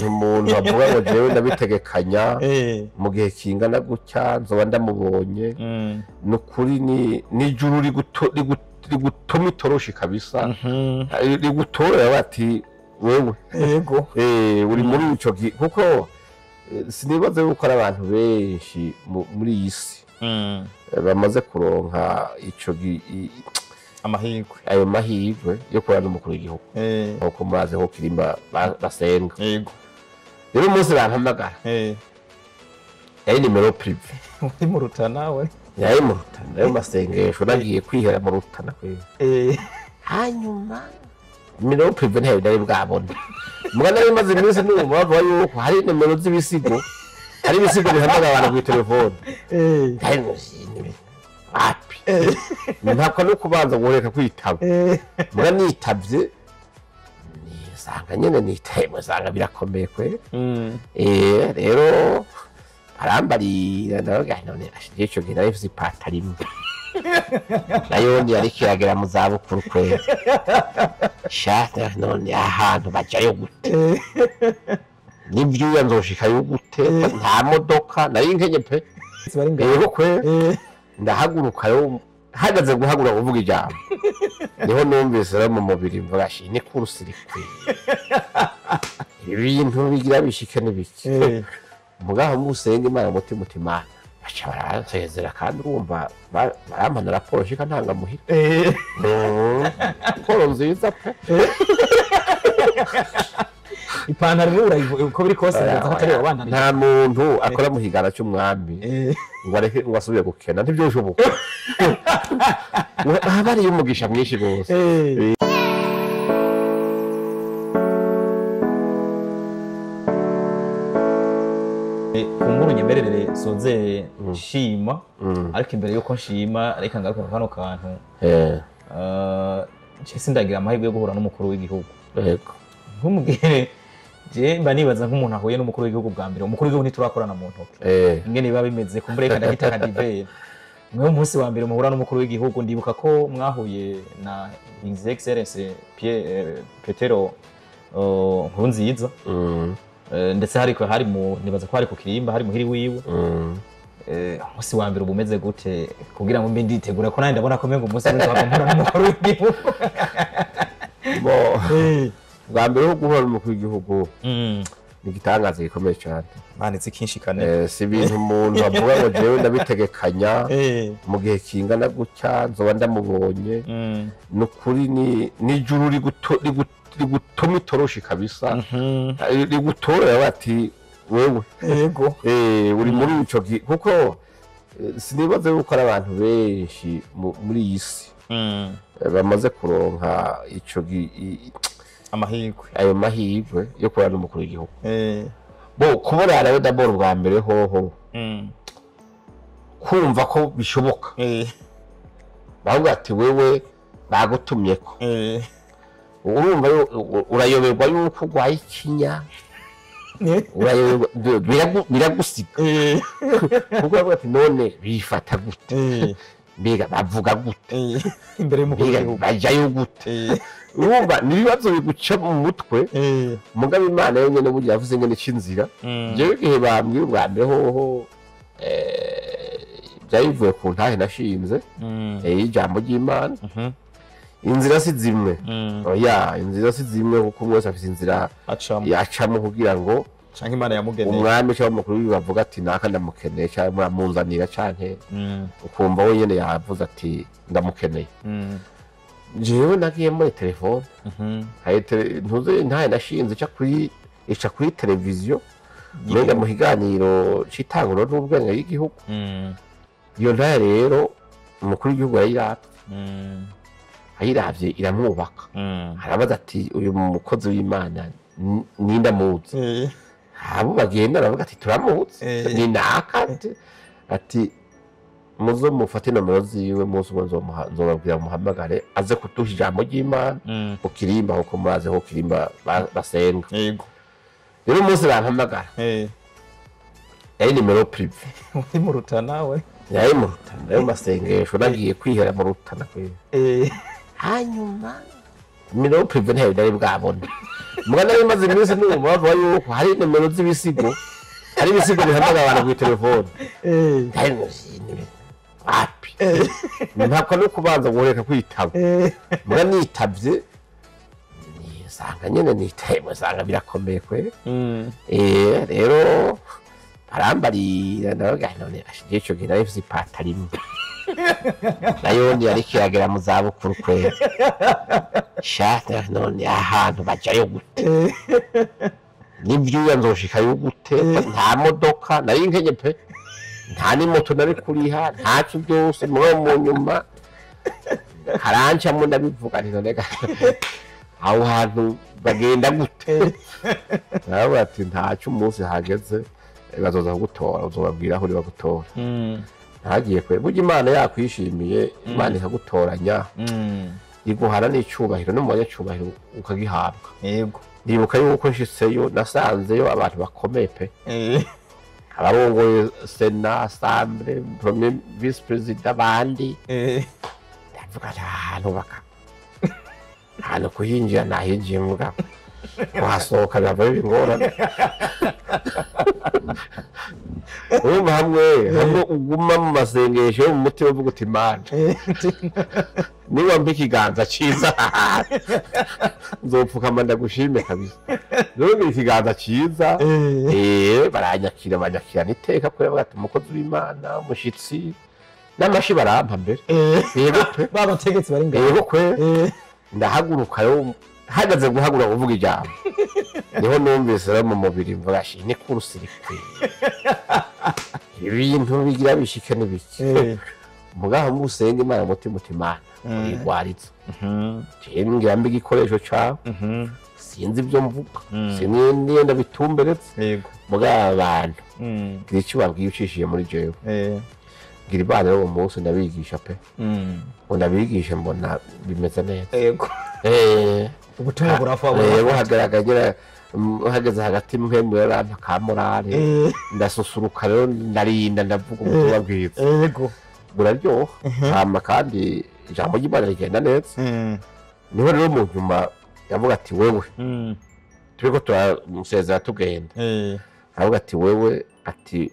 Umuntu avuga ngo jewe ndabitegekanya mu gihe kingana gutya nzoba ndamubonye, ni ukuri ni ijuru rigutuma itoroshi kabisa, rigutorera bati wewe uri muri ico gihe, kuko sinibaza yuko ari abantu benshi muri iyi si bamaze kuronka ico amahirwe, ayo mahirwe yo kubana n'umukuru w'igihugu, nkuko murazi ko Kirimba basenga. Rero umunsi bampamagara, yari numéro privé. Uri mu Rutana we? Yari mu Rutana, ayo masengesho nagiye kwihera mu Rutana kwera. Hanyuma numéro privé ntayo nari bwabone, muga nari maze iminsi numva bavuga yuko hari nimero z'ibisigo, hari ibisigo bihamagara abantu kuri telefone. Hari wapi, mpakwa no kubanza ngoreka kwitaba. Muga nitavye, nisanga nyene nitaye, musanga birakomeye kwera. Rero arambarira, ndavuga none ashigiye ico gihe nari mfise ipataro imwe, nayo yariko iragera mu zabukuru kwera. Sha, none ahantu bajayo gute? N'ivyuya nzoshikayo gute? Nta modoka, nari nkenye pe. Bari ngaho. Yego kwera. Ndahaguruka rero, hagaze guhaguruka kuvuga ijambo, niho numvise rero mu mubiri mvuga shi ni course irikwiye, ibintu bigira bishike n'ibiki. Mugaho musenga Imana, mutima uti Imana, baca baransezera, kandi urumva barampana raporo shika ntanga muhira. Raporo nziza pe. Ipantaro rero urayivuga uko biri kose, ndaza ko atari wabandana. Nta muntu akora mu higara cy'umwami ngo areke ngo asubire gukena, ntibyoshoboka. Haba hariyo umugisha mwinshi rwose. Kumbura unyemerere soze nshima, ariko imbere yuko nshima reka ngaruke ku kano kantu. Je sindagira amahirwe yo guhura n'umukuru w'igihugu. Nkumubwire, je mba nibaza nk'umuntu ahuye n'umukuru w'igihugu bwa mbere, umukuru w'igihugu ntiturakorana mu ntoki, ingene biba bimeze. Kumbure reka ndahita akadivere mwe, umunsi wa mbere muhura n'umukuru w'igihugu, ndibuka ko mwahuye na His Excellence Pierre Petero Nkurunziza. Ndetse hari mu, nibaza ko hari ku Kirimba, hari muhiri wiwe. Umunsi wa mbere uba umeze gute, kugira ngo mbe nditegura, ko nanjye ndabona ko mengo umunsi w'ejo mpura n'umukuru w'igihugu? Bo, bwa mbere ho guhura n'umukuru w'igihugu ni igitangaza gikomeye cyane. Manitse kinshi kane. Si ibintu umuntu avuga ngo jewe ndabitegekanya mu gihe kingana gutya nzoba ndamubonye, ni ukuri ni ijuru rigutuma itoroshi kabisa, rigutorera bati wewe uri muri ico gihe, kuko sinibaza yuko ari abantu benshi muri iyi si bamaze kuronka ico amahirwe, ayo mahirwe yo kubana n'umukuru w'igihugu. Bo kubona rero d'abord bwa mbere hoho kumva ko bishoboka, bavuga ati wewe bagutumyeko, urumva urayoberwa yuko urwaye ikinya, urayoberwa, biragusiga, kuko bavuga ati none bifata gute? Mbega bavuga gute? Imbere y'umukuru mbega w'igihugu bajayo gute? Urumva ni ibibazo biguca mu mutwe. Mugabe Imana yonyene burya yavuze ngene c'inzira. Jewe igihe bambwira ubwa mbere hoho, byari bivuye ku ntahe nashinze y'ijambo ry'Imana. Inzira si zimwe, oya, inzira si zimwe, kuko umwe wese afise inzira acamo yacamo kugira ngo canke Imana yamugeneye. Umwami cyangwa umukuru w'igihugu avuga ati naka ndamukeneye, cyangwa muramunzanira, canke ukumva wenyene yavuze ati ndamukeneye. Jewe nagiye muri telefone, hari ntuze ntahe nashinze ica kuri televiziyo mbega mu kiganiro c'itanguro n'ubwenge y'igihugu. Iyo ntahe rero umukuru w'igihugu yayiravye, ayiravye iramwubaka. Arabaza ati uyu mukozi w'Imana ninde amuzi? Abo bagenda baravuga ati turamuzi, ni naka. Ati muzo mufate nomero ziwe, muzi umwe nzobabwira muhamagare aze kuduha ijambo ry'Imana ku Kirimba, kuko murazi ko Kirimba basenga. Rero umunsi bampamagara, yari numéro privé. Uri mu Rutana we? Yari mu Rutana, ayo masengesho nagiye kwihera mu Rutana kwera. Hanyuma numéro privé ntayo nari bwabone. Mugana nari maze iminsi numva bavuga yuko hari nomero z'ibisigo, hari ibisigo bihamagara abantu kuri telefone. Wapi ntabwo no kubanza guhoreka kwitaba. Muga nitavye nisanga nyene nitaye, musanga birakomeye kwe. Rero barambarira ndavuga none ashigiye ico gihe nari mfise ipataro imwe nayo yari kiragera mu zabukuru kwe. Shata none ahantu bajayo gute, n'ivyuya nzoshikayo gute, nta modoka nari nkenye pe, nta n'imoto nari kuriha, ntaco byose. Mugabo mu nyuma karancamo ndabivuga nti none aho hantu bagenda gute? Naravuga ati ntaco, umunsi hageze bazoza kugutora, uzobabwira aho uri bagutora. Ntagiye kwe, burya Imana yakwishimiye, Imana ikagutoranya, iguhana n'icubahiro, no mu banyacubahiro ukagihabwa. Yego. Ndibuka yuko nshitseyo nasanzeyo abantu bakomeye pe. Abarongoye Sena, Assemblée, premier vice président abandi. Ndavuga ati ahantu baka ahantu kuhinjira nahinjiye, mvuga kuhasohoka birava biba ingorane. Urumva hamwe hamwe uguma mu masengesho yo mu mutima uvuga uti Imana niba mpa ikiganza ciza nzopfukama ndagushime kabisa. Rero ikiganza ciza baranyakira, banyakirana iteka kubera bavuga ati umukozi w'Imana, umushitsi, n'amashi barampa mbere. Yego pe. Babategetsi bari ngaho. Yego kwe. Ndahaguruka rero, hagaze guhaguruka kuvuga ijambo, niho numvise rero mu mubiri mvuga shi ni kurusirikwi, ibintu bigira bishike n'ibiki. Mugaho musenge Imana mutima uti Imana urigwaritse, jewe ngira mbe igikoresho cawe, sinzi ibyo mvuga, sinzi niyo ndabitumberetse. Yego. Mugabo abantu ngira icyo babwiye ucishije muri jewe. Ngira Imana rero uwo munsi ndabigisha pe, ngo ndabigishe mbona bimeze neza. Yego. Ubutumwa burafa. Yego, hagaragara hageze hagati mpemu yarampa ka morale, ndasusuruka rero, ndarinda ndavuga ubutumwa bwiza. Yego. Buraryoha hama kandi ijambo ry'Imana rigenda neza. Niho rero mu nyuma yavuga ati wewe, turiko turamusezera tugenda, aravuga ati wewe, ati